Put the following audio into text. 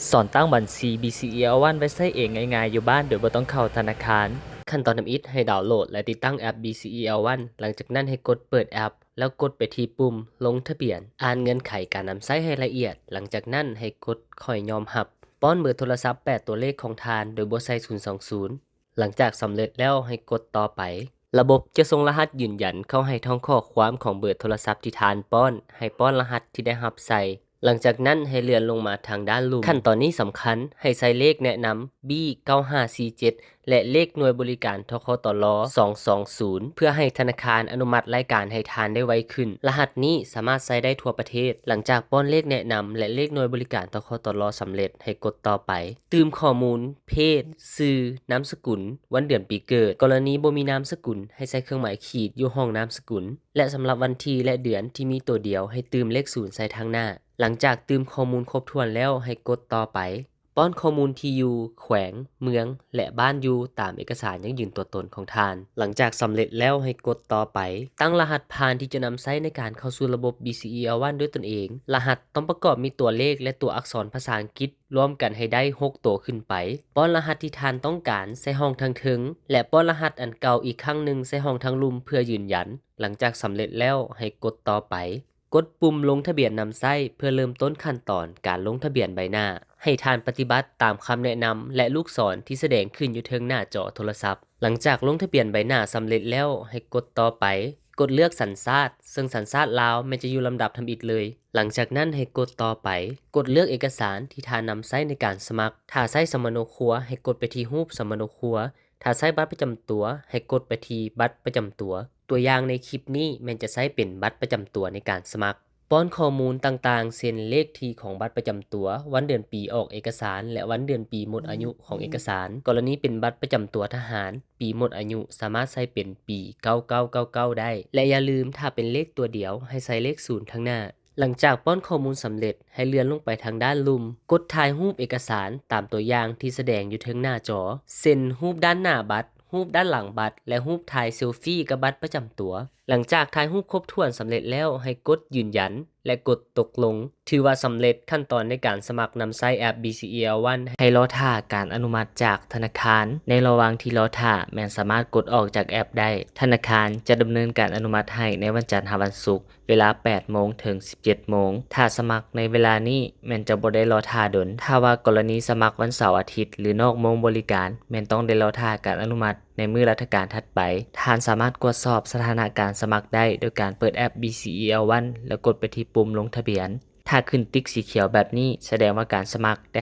ສອນຕັ້ງບັນຊີ BCEL One ໄວ້ໃຊ້ເອງງ່າຍໆຢູ່ບ້ານໂດຍບໍ່ຕ້ອງເຂົ້າທະນາຄານ. ຂັ້ນຕອນທຳອິດໃຫ້ດາວໂຫຼດ ແລະ ຕິດຕັ້ງແອັບ BCEL One. ຫຼັງຈາກນັ້ນໃຫ້ກົດເປີດແອັບ ແລ້ວກົດໄປທີ່ປຸ່ມລົງທະບຽນ. ອ່ານເງື່ອນໄຂການນຳໃຊ້ໃຫ້ລະອຽດ. ຫຼັງຈາກນັ້ນໃຫ້ກົດຂ້ອຍຍອມຮັບ. ປ້ອນເບີໂທລະສັບແປດຕົວເລກຂອງທ່ານໂດຍບໍ່ໃສ່ສູນສອງສູນ. ຫຼັງຈາກສຳເລັດແລ້ວໃຫ້ກົດຕໍ່ໄປ. ລະບົບຈະສົ່ງລະຫັດຢືນຢັນເຂົ້າໃຫ້ຊ່ອງຂໍ້ຄວາມຂອງເບີໂທລະສັບທີ່ທ່ານປ້ອນ, ໃຫ້ປ້ອນລະຫັດທີ່ໄດ້ຮັບໃສ່. ຫຼັງຈາກນັ້ນໃຫ້ເລື່ອນລົງມາທາງດ້ານລຸ່ມ. ຂັ້ນຕອນນີ້ສຳຄັນ, ໃຫ້ໃສ່ເລກແນະນຳ B ເກົ້າຫ້າສີ່ເຈັດ ແລະ ເລກໜ່ວຍບໍລິການ ທຄຕລ ສອງສອງສູນ ເພື່ອໃຫ້ທະນາຄານອະນຸມັດລາຍການໃຫ້ທ່ານໄດ້ໄວຂຶ້ນ. ລະຫັດນີ້ສາມາດໃຊ້ໄດ້ທົ່ວປະເທດ. ຫຼັງຈາກປ້ອນເລກແນະນຳ ແລະ ເລກໜ່ວຍບໍລິການ ທຄຕລ ສຳເລັດ, ໃຫ້ກົດຕໍ່ໄປ. ຕື່ມຂໍ້ມູນ ເພດ, ຊື່, ນາມສະກຸນ, ວັນເດືອນປີເກີດ. ກໍລະນີບໍ່ມີນາມສະກຸນ, ໃຫ້ໃສ່ເຄື່ອງໝາຍຂີດຢູ່ຫ້ອງນາມສະກຸນ ແລະ ສຳລັບວັນທີ ແລະ ເດືອນທີ່ມີຕົວດຽວ, ໃຫ້ຕື່ມເລກສູນໃສ່ທາງໜ້າ. ຫຼັງຈາກຕື່ມຂໍ້ມູນຄົບຖ້ວນແລ້ວ, ໃຫ້ກົດຕໍ່ໄປ. ປ້ອນຂໍ້ມູນທີ່ຢູ່, ແຂວງ, ເມືອງ ແລະ ບ້ານຢູ່ຕາມເອກະສານຢັ້ງຢືນຕົວຕົນຂອງທ່ານ. ຫຼັງຈາກສຳເລັດແລ້ວ, ໃຫ້ກົດຕໍ່ໄປ. ຕັ້ງລະຫັດຜ່ານທີ່ຈະນຳໃຊ້ໃນການເຂົ້າສູ່ລະບົບ BCEL One ດ້ວຍຕົນເອງ. ລະຫັດຕ້ອງປະກອບມີຕົວເລກ ແລະ ຕົວອັກສອນພາສາອັງກິດ ລວມກັນໃຫ້ໄດ້ຫົກໂຕຂຶ້ນໄປ. ປ້ອນລະຫັດທີ່ທ່ານຕ້ອງການໃສ່ຫ້ອງທາງເທິງ ແລະ ປ້ອນລະຫັດອັນເກົ່າອີກຄັ້ງໜຶ່ງໃສ່ຫ້ອງທາງລຸ່ມເພື່ອຢືນຢັນ. ຫຼັງຈາກສຳເລັດແລ້ວ, ໃຫ້ກົດຕໍ່ໄປ. ກົດປຸ່ມລົງທະບຽນນຳໃຊ້ເພື່ອເລີ່ມຕົ້ນຂັ້ນຕອນການລົງທະບຽນໃບໜ້າ. ໃຫ້ທ່ານປະຕິບັດຕາມຄຳແນະນຳ ແລະ ລູກສອນທີ່ສະແດງຂຶ້ນຢູ່ເທິງໜ້າຈໍໂທລະສັບ. ຫຼັງຈາກລົງທະບຽນໃບໜ້າສຳເລັດແລ້ວ, ໃຫ້ກົດຕໍ່ໄປ. ກົດເລືອກສັນຊາດ, ເຊິ່ງສັນຊາດລາວແມ່ນຈະຢູ່ລຳດັບທຳອິດເລີຍ. ຫຼັງຈາກນັ້ນໃຫ້ກົດຕໍ່ໄປ. ກົດເລືອກເອກະສານທີ່ທ່ານນຳໃຊ້ໃນການສະໝັກ. ຖ້າໃຊ້ສຳມະໂນຄົວ, ໃຫ້ກົດໄປທີ່ຮູບສຳມະໂນຄົວ. ຖ້າໃຊ້ບັດປະຈຳຕົວ, ໃຫ້ກົດໄປທີ່ບັດປະຈຳຕົວ. ຕົວຢ່າງໃນຄລິບນີ້ແມ່ນຈະໃຊ້ເປັນບັດປະຈຳຕົວໃນການສະໝັກ. ປ້ອນຂໍ້ມູນຕ່າງໆ ເຊັ່ນ ເລກທີຂອງບັດປະຈຳຕົວ, ວັນເດືອນປີອອກເອກະສານ ແລະ ວັນເດືອນປີໝົດອາຍຸຂອງເອກະສານ. ກໍລະນີເປັນບັດປະຈຳຕົວທະຫານ, ປີໝົດອາຍຸສາມາດໃສ່ເປັນປີເກົ້າເກົ້າເກົ້າເກົ້າໄດ້ ແລະ ຢ່າລືມ, ຖ້າເປັນເລກຕົວດຽວ, ໃຫ້ໃສ່ເລກສູນທາງໜ້າ. ຫຼັງຈາກປ້ອນຂໍ້ມູນສຳເລັດ, ໃຫ້ເລື່ອນລົງໄປທາງດ້ານລຸ່ມ, ກົດຖ່າຍຮູບເອກະສານຕາມຕົວຢ່າງທີ່ສະແດງຢູ່ເທິງໜ້າຈໍ, ເຊັ່ນ ຮູບດ້ານໜ້າບັດ, ຮູບດ້ານຫຼັງບັດ ແລະ ຮູບຖ່າຍເຊລຟີກັບບັດປະຈຳຕົວ. ຫຼັງຈາກຖ່າຍຮູບຄົບຖ້ວນສຳເລັດແລ້ວ, ໃຫ້ກົດຢືນຢັນ ແລະ ກົດຕົກລົງ. ຖືວ່າສຳເລັດຂັ້ນຕອນໃນການສະໝັກນຳໃຊ້ແອັບ BCEL One. ໃຫ້ລໍຖ້າການອະນຸມັດຈາກທະນາຄານ. ໃນລະຫວ່າງທີ່ລໍຖ້າ, ແມ່ນສາມາດກົດອອກຈາກແອັບໄດ້. ທະນາຄານຈະດຳເນີນການອະນຸມັດໃຫ້ໃນວັນຈັນຫາວັນສຸກ, ເວລາແປດໂມງເຖິງສິບເຈັດໂມງ. ຖ້າສະໝັກໃນເວລານີ້, ແມ່ນຈະບໍ່ໄດ້ລໍຖ້າດົນ. ຖ້າວ່າກໍລະນີສະໝັກວັນເສົາອາທິດ ຫຼື ນອກໂມງບໍລິການ, ແມ່ນຕ້ອງໄດ້ລໍຖ້າການອະນຸມັດໃນມື້ລັດຖະການຖັດໄປ. ທ່ານສາມາດກວດສອບສະຖານະການສະໝັກໄດ້ໂດຍການເປີດແອັບ BCEL One ແລ້ວກົດໄປທີ່ປຸ່ມລົງທະບຽນ. ຖ້າຂຶ້ນຕິກສີຂຽວແບບນີ້, ສະແດງວ່າການສະໝັກໄດ້